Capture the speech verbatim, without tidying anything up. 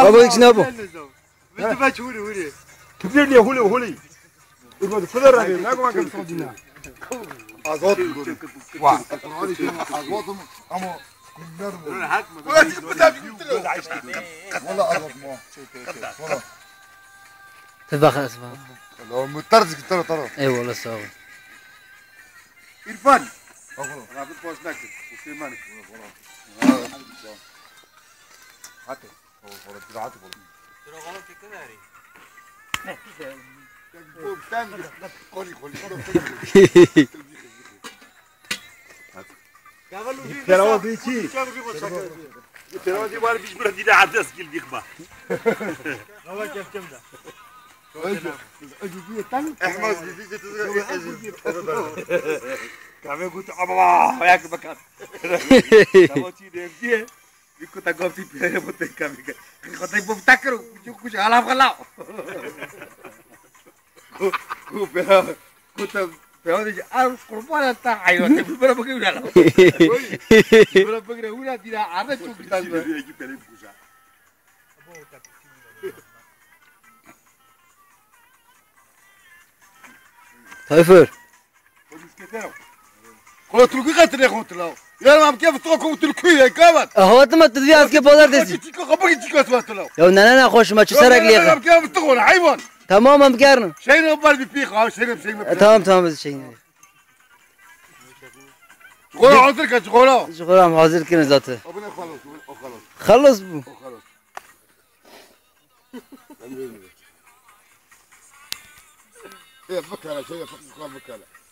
Baba, hiç ne bu? Bitti, ben çuğuru, huri. Huri, huri, huri. Dur, dur, dur, dur, dur. Azat. Vay. Azat mı? Ama bilmiyorum. Ulan bu da bitti. Valla azat mı? Valla. Tebak, tebak. Valla muhtar ziktar, tara. Eyvallah, sağ ol. İrfan. Bak oğlum. Rafet boş nakit. Süleyman. Hadi. Perawa dê çi? Perawa dê var, biz burada dile adres gil bixma. Ehmaz bizi. Kahve kutu ama ya ki bakar. Kahve çi diye. Wî ku te gavtî pêre bo te kamî ke. Xwedê bo te kiro, kuçuk kuçuk, halav halav. Ku, ku pêra, ku te pêra dê, ev qurbana te heyvan, te bibere bikir wîna la. Bibere bikir wîna dîna, arda çok güzel be. Tayfur. Kola Türkü katı ne kontla? Ya mam kef to ko Türkü ya kavat. Havatım attı diye aske pazartesi. Çiko kapı çiko atla. Ya ne ne ne hoşuma çiserak liye. Mam kef to kola hayvan. Tamam, em gerin. Şeyin o bar bir pik ha, şeyin şeyin. E, tamam, tamam, biz şeyin. Kola hazır kaç kola. Şu kola hazır kirin zaten. Abi ne kola, o kola. Xelas bû. O kola. Ya bikara şey ya bikara.